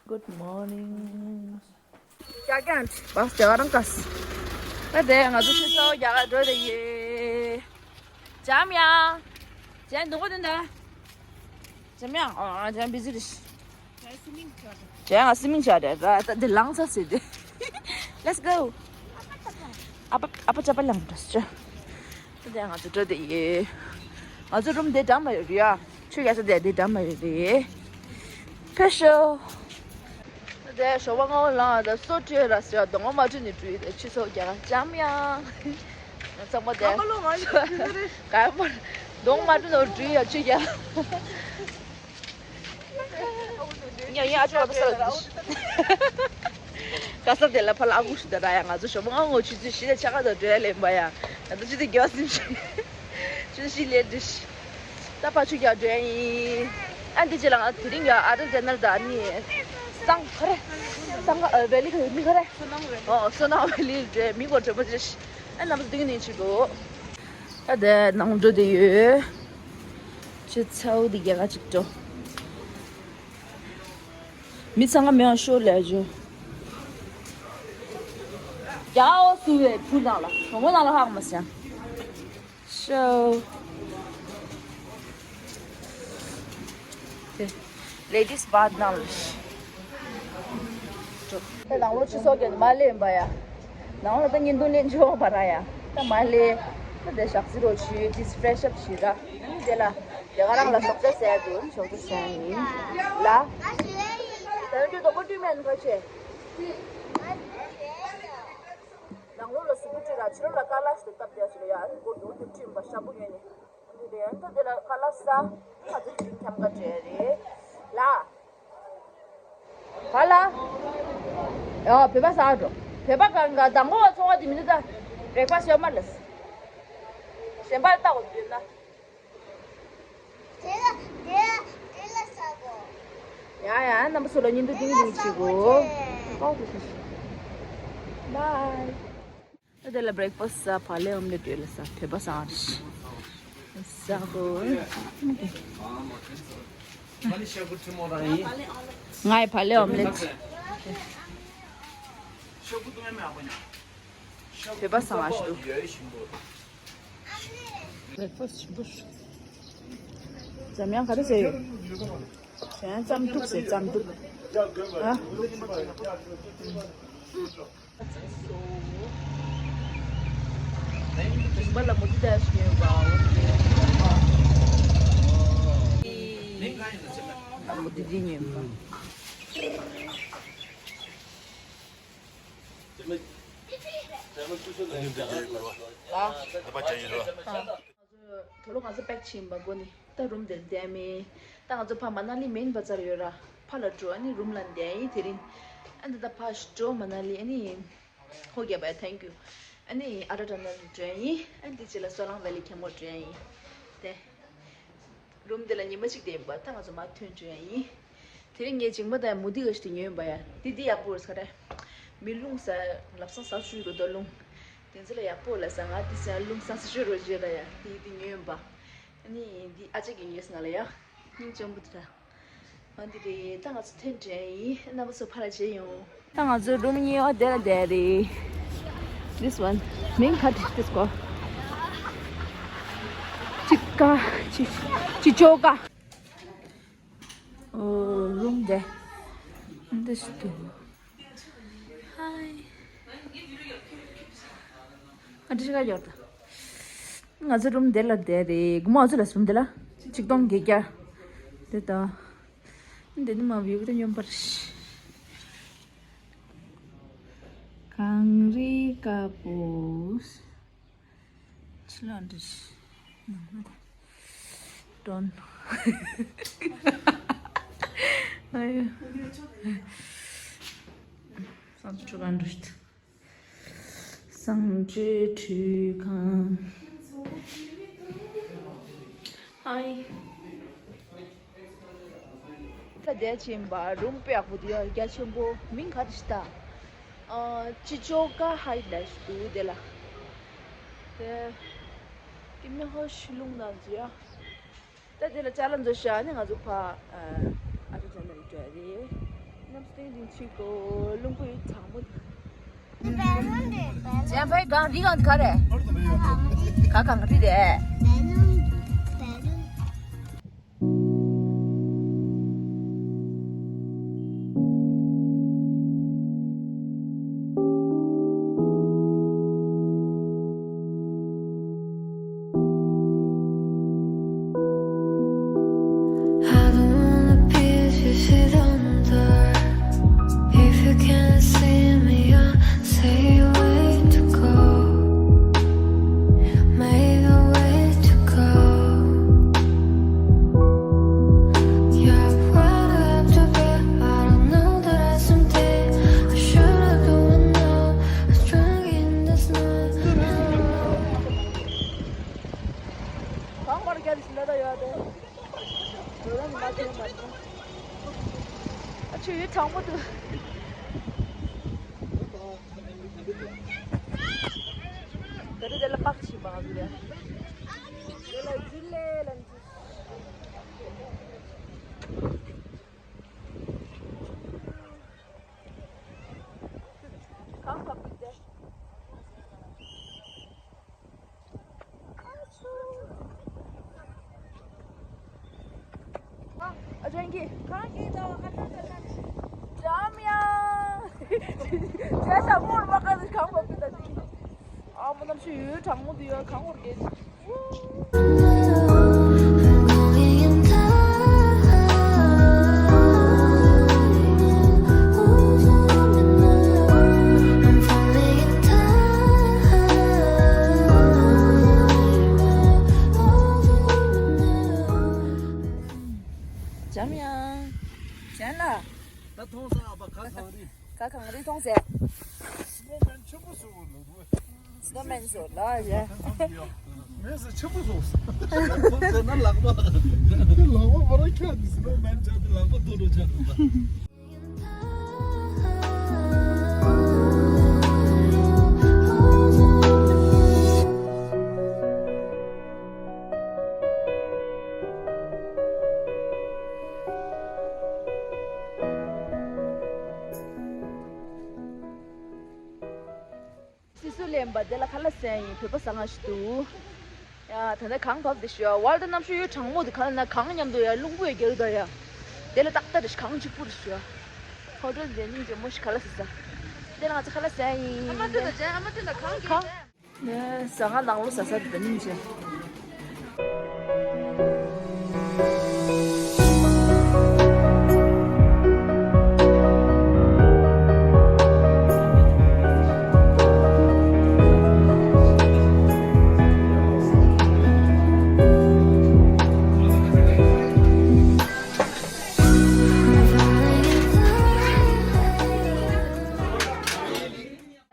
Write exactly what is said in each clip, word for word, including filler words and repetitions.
Good morning. ཀྱ་ཀྱ་བག་སྟེ་བ་རང་ཀ་ས། ད་དེ་ང་ཚོ་ཕྱི་ཚོ་རྒྱ་གར་འགྲོ་དེ་ཡིན། འཇམ་དབྱངས། ཇན་འདུག་གོ་དེ་འདྲ། འཇམ་དབྱངས། ཨ་ཨ་འཇམ་བི་ཟི་རེད། ཇན་ང་སི་མིང་བྱ་དེ་ར་ད་དེ་ལངས་ས་ཟེར་དེ། Let's go. ཨ་ཕ་ཨ་ཕ་ཅ་པ་ལངས་འགྲོ་ས། དེ་ང་ཚོ་འགྲོ་དེ་ཡིན། ང་ཚོ་རུམ་དེ་འགྲམ་མ་ཡོད་རེད་ཡ། ཆུ་རྒྱག་ས་དེ་དེ་འགྲམ་མ་ཡོད་རེད། ཕེབས་ཤོག་དེ་ཞོགས་པ་སྔ་པོ་ལངས་ད་སོ་བཀྲུས་ར་ཟེར་གདོང་པ་མ་བཀྲུས་ནས་བཀྲུས་དེ་ཆུ་ཚོད་བརྒྱ་འཇམ་དབྱངས། ཚང་མ་དེ་ག་པར་གདོང་མ་བཀྲུས་ནས་བཀྲུས་ཡ་ཆུ་རྒྱག་ཡ་ཡ་ཨ་ཅོ་ཨ་ཅོ་ས་ལ་དེ་ཤི། ག་ས་དེ་ལ་ཕ་ལ་ཨ་ཁུ་ཤི་ད་ར་ཡ་ང་ཚོ་ཞོགས་པ་སྔ་པོ་ཆུ་ཚོད་བཞི་དང་ཕྱེད་ཀ་དང་འགྲོ་ཡ་ལེན་པ་ཡ། ང་ཚོ་ཆུ་ཚོད་བརྒྱད་པ་སིམ་ཤི། ཆུ་ཚོད་བཞི་ལེན་འགྲོ་ཤི། ད་ཕ་ཆུ་རྒྱག་འགྲོ་ཡ་ཡིན། ཨ་འདི་ཅི་ལ་ང་དེ་རིང་ཡ་ཨ་ཏི་ཅེ་ནལ་ད་ནི། སང་ཁ་རེ། སང་ཁ་ཨ་ཝེ་ལི་ཁ་མི་ཁ་རེ། ཨོ་སོ་ནང་ཝེ་ལི་འགྲོ་མི་གོ་དྲན་པ་ཅི་ཤི། ཨ་ནམ་སྟིང་ནས་ཆུ་དོ། ད་དེ་ནང་འགྲོ་དེ་ཡོད། ཆུ་ཚ་བོ་འདི་རྒྱ་གར་ཅིག་འགྲོ། མི་ཚང་མ་མེད་པ་ཤོར་ལས་བྱུང་། རྒྱ་འོ་སུ་བའི་བུ་ནང་ལ་གྲོང་པ་ནང་ལ་ཧག་མ་སང་། ཤོ། དེ་ལེ་ཌིས་བཱ་ཐི་ནང་ལ། དེ་ནང་ལོ་ཆུ་ཚོད་བརྒྱད་མ་ལེན་པ་ཡ། ནང་ལ་ད་ཉིན་དུ་ལེན་ཆོག་པ་ར་ཡ། ད་མ་ལེན། ད་དེ་ཞག་རྩི་རོ་ཆུ་ཏིས་ཕྲེ་ཤི་ཨབ་བྱེད་ར། དེ་ལ་དེ་ག་རང་ལ་ཞོགས་ཇ་ཟས་དུ་ཞོགས་ཇ་ཟས་ཡིན། ལ། ད་ཡོད་དུ་དོ་པོ་ཏུ་མེན་ཁ་ཆེ། ནང་ལོ་ལ་གཟུགས་པོ་བཀྲུས་ལ་ཕྱི་ལོ་ལ་ཀ་ལ་ཞིག་ཏུ་བཏབ་བསྡད་ཟེར་ཡ་ཨ་ནི་སྒོ་ཡོངས་དུ་བཀྲུས་པ་ཤ་བོ་ཡོད་ནི། འདི་རེད་ཨ་ནི་ད་དེ་ལ་ཀ་ལ་ས། ང་ཚོ་དེ་རིང་འཁྱམ་ག་བྲལ་རེད། ལ། ག་ལ། ཡ་བོད་པ་ཟ་འགྲོ། བོད་པ་གང་ག་དང་པོ་བ་ཚོང་བ་དེ་མི་འདུག་ད། བྲེག་ཕ་སི་ཡོད་མ་ལ། གཞན་པ་ལ་ལྟ་གོ་འདུག་ན། དེ་ལ་དེ་ལ་དེ་ལ་ཟ་གོ། ཡ་ཡ་རྣམ་པ་ཚོ་ལ་ཉིན་དུ་ཏིང་ཏིང་བྱེད་གོ། ཀའོ་དུ་ཤ་ཤ། བའི། ད་དེ་ལ་བྲེག་ཕ་སི་ཟ། བག་ལེབ་ཨོམ་ལེ་ཊི་ཡོད་ལ་ཟ། བོད་པ་ཟ་རེད། ཟ་གོ། ང་ཡི་བག་ལེབ་ཨོམ་ལེ་ཊི། བོད་པ་ཟ་མ་ཞུ། བྲེག་ཕ་སི་ཞིམ་པོ། འཇམ་དབྱངས་ག་རེ་ཟེར་ཡོད། གཞན་རྩམ་ཐུག་ཟེར་རྩམ་ཐུག་ཨ། རིན་པ་ལ་མུ་ཏི་ད་ཞིག་ཡོད་པ། ལ་མུ་ཏི་འདི་ཉོས་པ། ལ། ད་པ་ཅན་ཡིན་རོ། གྲོ་ལོ་ང་ཚོ་པེག་ཕྱིན་པ་གོ་ནི་ད་རུམ་དེར་བསྡད་མེད། ད་ང་ཚོ་ཕ་མ་ན་ལི་མེན་པ་ཚར་ཡོད་ར། ཕ་ལ་འགྲོ་ཨ་ནི་རུམ་ལ་བསྡད་ཡིན་དེ་རིང་། ཨ་ནི་ད་ཕ་འགྲོ་མ་ན་ལི་ཨ་ནི། ཧོ་རྒྱ་བའི་ཐེང་ཀྱུ། ཨ་ནི་ཨ་ར་ཏྲ་ན་འགྲོ་ཡིན་ཨ་ནི་དེ་རྗེས་ལ་སོ་ལང་ཝེ་ལི་ཁྱམས་མོ་འགྲོ་ཡིན། དེ། རུམ་དེ་ལ་ཉི་མ་གཅིག་བསྡད་ཡིན་པ་ད་ང་ཚོ་མ་ཐོན་འགྲོ་ཡིན། དེ་རིང་ངས་མཇིང་པ་དང་མུ་ཏིག་ག་ཞིག་དེ་ཉོས་ཡིན་པ་ཡ། དེ་དེ་ཡག་པོ་རེད་ས་རེད། མི་རླུང་ས་ལབ་སང་ས་ཆུ་རུ་དོ་རླུང་། དེ་ཚོ་ལ་ཡག་པོ་ལ་ས་ང་དེ་ས་རླུང་ས་ས་ཆུ་རུ་བརྗོད་ད་ཡ་དེ་དེ་ཉོས་ཡིན་པ། ཨ་ནི་འདི་ཨ་ཅག་གིས་ཉོས་ང་ལ་ཡ། སྙིང་རྗེ་མོ་འདུག་ད། ཨ་འདི་རེད་ད་ང་ཚོ་ཐོན་འདྲ་ཡིན་རྣམ་པ་ཚོ་ཕར་ལ་མཇལ་ཡོང་། ད་ང་ཚོ་རུམ་གཉིས་པ་དེ་ལ་བསྡད་རེད། This one. མིང་ག་རེ་this one. ཅི་ཀ་ཅི་ཅི་ཅོ་ཀ་ཨོ་རུམ་དེ། འདི་ཞིག་འདུག Hi. ཨ་འདི་ཞིག་ག་ཡོད་ད། ང་ཚོ་རུམ་དེ་ལ་བསྡད་རེད། དགོང་མོ་ང་ཚོ་ལ་རུམ་དེ་ལ་ཆིག་སྟོང་བརྒྱད་བརྒྱ། དེ་ད། འདི་ནི་མ་བིའུ་དེ་སྙོམས་པར། གངས་རི་དཀར་པོ། ཕྱི་ལོགས་འདི། ནང་ལ་དེ། དྲོན། ཨ་ཡོ། སང་ཆུ་གང་འདྲ། སང་ཆུ་ཁྲུས་ཁང་། ཧའི། ད་བསྡད་ཕྱིན་པ་རུམ་དཔེ་ཡག་པོ་འདུག་ཡ། རྒྱ་ཆེན་པོ་མིང་ག་རེ་ཞིག་ད། ཨ་ཅི་ཅོ་ཀ་ཧའི་ལ་ཞིག་འདུག་དེ་ལ། དེ། ཀི་མེ་ཧོ་ཤི་ལུང་ན་འཛུལ་ཡ། ད་དེ་ལ་ཅ་ལག་འཛུལ་ཤག་ནི་ང་ཚོ་ཕ། ཨ་ཨ་ཅག་ཅན་ནར་འགྲོ་ཡ་རེད། སྟེང་དུ་ཆིག་གོ་རླུང་བུ་ཡི་གྲང་མོ་དེ། ཇན་ཕའི་གངས་རི་གངས་ག་རེ། ག་གངས་རི་རེད། I don't wanna be if you sit on the door. If you can't see me, I'll say where to go. Maybe where to go. Yeah, why do I have to be? I don't know that I something I should have done now. I was drunk in this night. གང་བར་རྒྱབ་ཟིན་ད་ཡོད་དེ། ཨ་ཆུ་ཡུལ་གྲང་མོ་འདུག་ད་རེས་དེ་ལ་པགས་ཆི་བག་འདུག་ཡ། དེ་ལ་ཇུ་ལེ་ལ་འདུག་གང་བབས་འདུག་དེ། ཨ་ཅོ་ཨིན་གྱི། གང་གི་དང་ཨ་ཅོ་ཅོ་ཅོ། འཇམ་དབྱངས། བྱས་ཙང་མོར་མ་ཁ་ནས་གང་བབས་ཀྱི་ད་དེ། ཨ་མོ་གནམ་གཤིས་ཡོད་གྲང་མོ་འདུག་ཡ། གང་བར་གྱི། འཇམ་དབྱངས། གཞན་ལ། ད་མཐོང་ས་ཨ་ཕ་ག་གངས་རི། ག་གངས་རི་མཐོང་ཟེར། སི་ནོ་མན་ཆེན་པོ་བཟོ་བ་ལ་རུ། སི་ནོ་མན་བཟོ་ལ་ཡ། མེད་ས་ཆེན་པོ་བཟོ། མཐོང་ཟེར་ན་ལག་པ། ལག་པ་བར་ཁྱག་གི་སི་ནོ་མན་ཆགས་ཏེ་ལག་པ་ཐོ་རུ་ཆགས་འདུག་ད། སི་སུ་ལེན་པ་དེ་ལ་ཁ་ལག་ཟས་ཡིན། བོད་པ་ཟ་ང་ཞིག་འདུག་ཡ་ད་ནི་གངས་བབས་དེ་ཞུ་བ་ལ་ད་གནམ་གཤིས་ཡོད་གྲང་མོ་དེ་ག་ལ་ན་གངས་མཉམ་དུ་ཡ་རླུང་བུ་ཡ་རྒྱག་གི་འདུག་ཡ། དེ་ལ་ཏག་ཏག་རེད་གངས་གཅིག་པུ་རེད་ཞུ་བ། ཧོ་ཊེལ་དེ་སྙིང་རྗེ་མོ་ཞིག་ཁ་ལག་ཟས་ས། དེ་ལ་ང་ཚོ་ཁ་ལག་ཟས་ཡིན། ཨ་མ་དེ་ལ་ཇན་ཨ་མ་དེ་ལ་གངས་གངས་གི། ཟ་ང་ནང་ལོ་ཟ་ས་དེ་ད་སྙིང་རྗེ།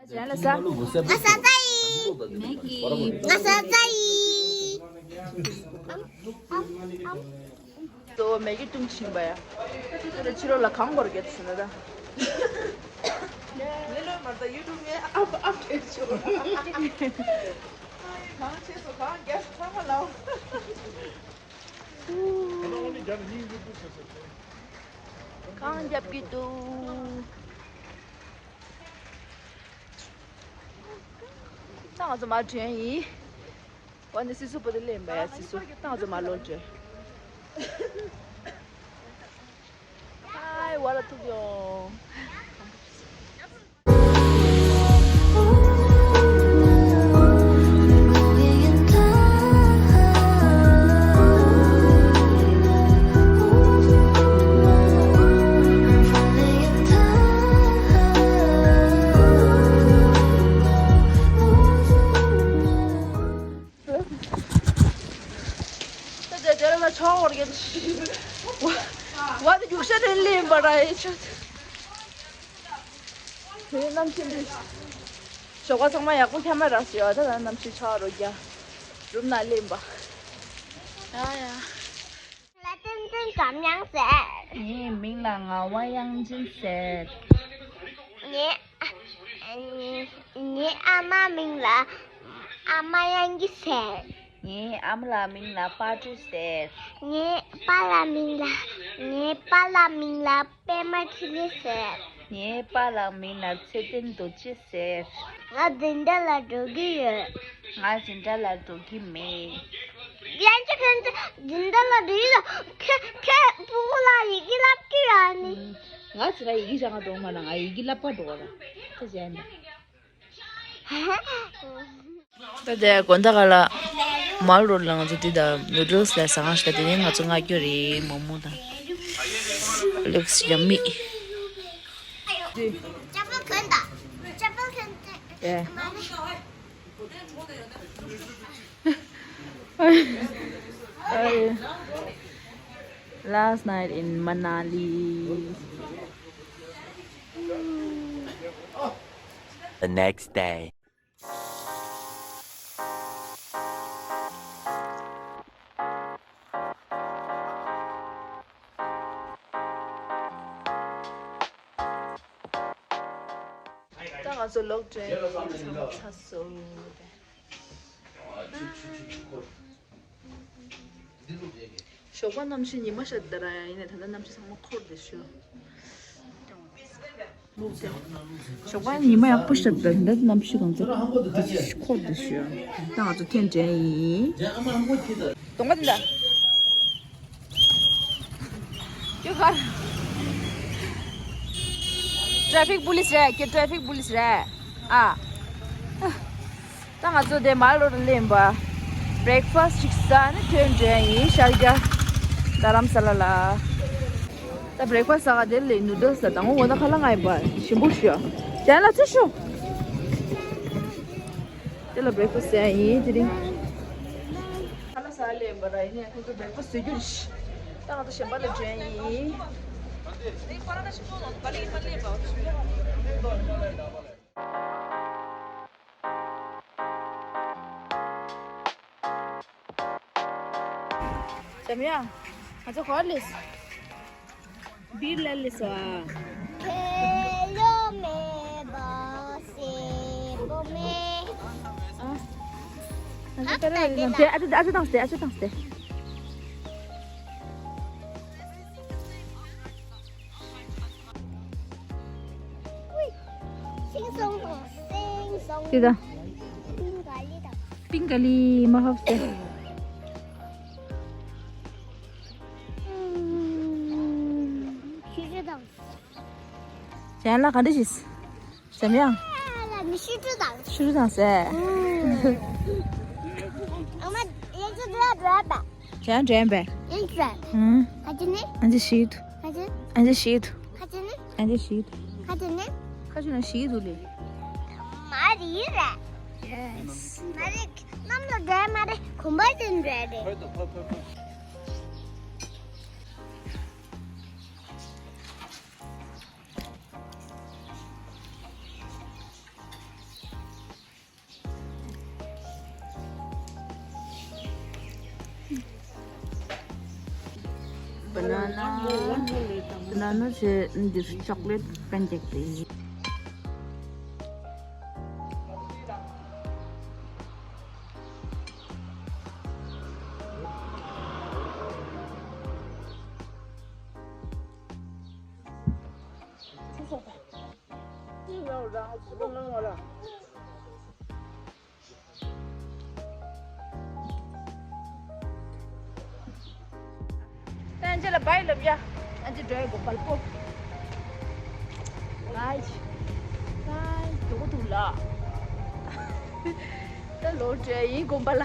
གཞན་ལ་ཟ། ང་ཟ་ཚར་ཡིན། ང་ཟ་ཚར་ཡིན། གཙོ་བོ་མེ་གི་བཏུང་ཕྱིན་པ་ཡ། དེ་ལ་ཕྱི་ལོགས་ལ་གངས་སྐོར་རྒྱག་ཟིན་ན་ད། ངའི་ལོས་མ་ད་ཡུ་ཊུབ་ངའི་ཨབ་ཨབ་ཌེཊ་ཆོག་གངས་ཆེ་སོ་གངས་རྒྱབ་ཚང་མ་ལའོ། གངས་རྒྱབ་ཀྱི་འདུག་ད་ང་ཚོ་མར་བྲོས་ཡིན། ཝ་ནི་སི་སུ་པོ་དེ་ལེན་པ་ཡ་སི་སུ། ད་ང་ཚོ་མར་ལོག་བྲོས། ཧའི་ཝ་ལ་ཐུག་ཡོང་། ད་དེ་དེ་ལ་ཆང་བར་གྱི། ཝ་དེ་རྒྱུག་ཤ་དེ་ལེན་པ་ར་ཨེ་ཆོད། དེ་གནམ་གཤིས་འདི། ཞོགས་པ་ཚང་མ་ཡག་པོ་ཁྱམ་ར་ཞིག་ཡོད་ད་ལ་གནམ་གཤིས་ཆགས་རོ་རྒྱ། རུམ་ན་ལེན་པ། ཡ་ཡ། ལ་ཏན་ཏན་འཇམ་དབྱངས་ཟེར། ངའི་མིང་ལ་ངག་དབང་དབྱངས་ཅན་ཟེར། ངའི་ཨ་ངའི་ངའི་ཨ་མ་མིང་ལ་ཨ་མ་དབྱངས་སྐྱིད་ཟེར། ངའི་ཨ་མ་ལགས་མིང་ལ་པ་ཀྲུ་ཟེར། ངའི་པ་ལགས་མིང་ལ། ངའི་པ་ལགས་མིང་ལ་པད་མ་འཕྲིན་ལས་ཟེར། ངའི་པ་ལགས་མིང་ལ་ཚེ་བརྟན་རྡོ་རྗེ་ཟེར། ང་འཛིན་གྲྭ་ལ་འགྲོ་གི་ཡོད། ང་འཛིན་གྲྭ་ལ་འགྲོ་གི་མེད། ཡང་ཅི་ཕན་ཚུན་འཛིན་གྲྭ་ལ་འགྲོ་ཡི་ལ། ཁྱེད་ཁྱེད་སྤུ་གུ་ལ་ཡི་གེ་བསླབ་ཀྱི་ཡོད་ནི། ང་ཚོ་ལ་ཡི་གེ་སྦྱང་ག་འགྲོ་མ་ན། ང་ཡི་གེ་བསླབ་པ་འགྲོ་བ་ལ་ཁ་ཅན་ད། ད་དེ་དགོང་དག་ག་ལ་མལ་རོ་ལ་ང་ཚོ་དེ་ད་ནུ་ཌལ་སི་ལ་ཟ་ཁང་ཞིག་ད། དེ་ནས་ང་ཚོ་མངགས་རྒྱུ་རེད། མོག་མོག་དང་། Looks yummy. ཅ་པོ་གོན་ད། ཅ་པོ་གོན་ད། Yeah. Last night in Manali. The next day. ད་ང་ཚོ་ལོག་འགྲོ་ཡིན། ཚང་མ་ཚར་སོང་། ཞོགས་པ་གནམ་གཤིས་ཉི་མ་ཤར་ད་ར། ཡིན་ནའི་ད་ལྟ་གནམ་གཤིས་ཚང་མ་འཁོར་བསྡད་ཤག་ཞོགས་པ་ཉི་མ་ཡག་པོ་ཤར་ད་ར། ད་ལྟ་གནམ་གཤིས་གང་ཚ་འཁོར་བསྡད་ཤག་ད་ང་ཚོ་ཐོན་འགྲོ་ཡིན། གདོང་པ་འདི་འདྲ། ཁྱོད་ག་རེ། Traffic police རེད། ཁྱོད་traffic police རེད་ཨ། ད་ང་ཚོ་དེ་མལ་རོ་ལ་སླེབས་པ། Breakfast ཅིག་ཟ་ནས་ཐོན་འགྲོ་ཡིན། ཤར་རྒྱག་རྡ་རམ་ས་ལ་ལ། ད་breakfast ཟ་ག་དེ་ལས་ནུ་ཌལ་སི་ལ་དང་པོ་འོ་ན་ཁ་ལག་ང་ཡི་བ་ཞིམ་པོ་ཞུ། ཅན་ལ་ཚུར་ཤོག་དེ་ལ་breakfast ཟ་ཡིན་དེ་རིང་། ཁ་ལག་ཟ་ལེན་པ་ར་ཡིན་ནའི་ཁོང་ཚོ་breakfast ཟོས་རྒྱུ་རེད། ད་ང་ཚོ་གཞན་པ་ལ་འགྲོ་ཡིན། འཇམ་དབྱངས། ང་ཚོ་ག་པར་སླེབས། བིར་ལ་སླེབས་སོང་ཨ། ཁྱེད་ལོ་མེད་པ་སེ་པོ་མེ། ཨ། ང་ཚོ་ད་ར་ཡིན་ན་དེ་ཨ་ཅོ་ཨ་ཅོ་བཏང་སྟེ་ཨ་ཅོ་བཏང་སྟེ། ཤིང་སོང་དང་སེང་སོང་། ཅི་ད། པིང་ག་ལི་དང་། པིང་ག་ལི་མ་ཧབ་སེ། ཤི་ཤི་དང་། ཅན་ལ་ག་འདྲ་ཞིག་འཇམ་དབྱངས། ལ་མི་ཤི་ཤི་དང་། ཤི་ཤི་དང་སེ། ཨ་མ་ཡང་ཅི་འདྲ་འདྲ་བ། ཅན་འདྲ་བ། ཡང་ཅི། ཨང་། ཁ་ཅི་ནི། ཨང་ཅི་ཤི་དུ། ཁ་ཅི། ཨང་ཅི་ཤི་དུ། ཁ་ཅི་ནི། ཨང་ཅི་ཤི་དུ། ཁ་ཅི་ནི། ཁ་ཅི་ན་ཤི་དུ་ལེ། མ་རི་ར། Yes. མ་རི་གནམ་ལོ་འདྲ་མ་རེད། གོམ་པ་ཅན་འདྲ་རེད། Banana, banana ཚོས་འདིར་chocolate pancake དེ། ཨན་ཇི་ལ་བྷའི་ལབ་ཡ། ཨན་ཇི་འགྲོ་ཡ་དགོན་པ་ལ་པོ། ཨའི། ཨའི་མགྱོགས་པོ་འདུག་ལ། ད་ལོག་འགྲོ་ཡ་ཡིན་དགོན་པ་ལ།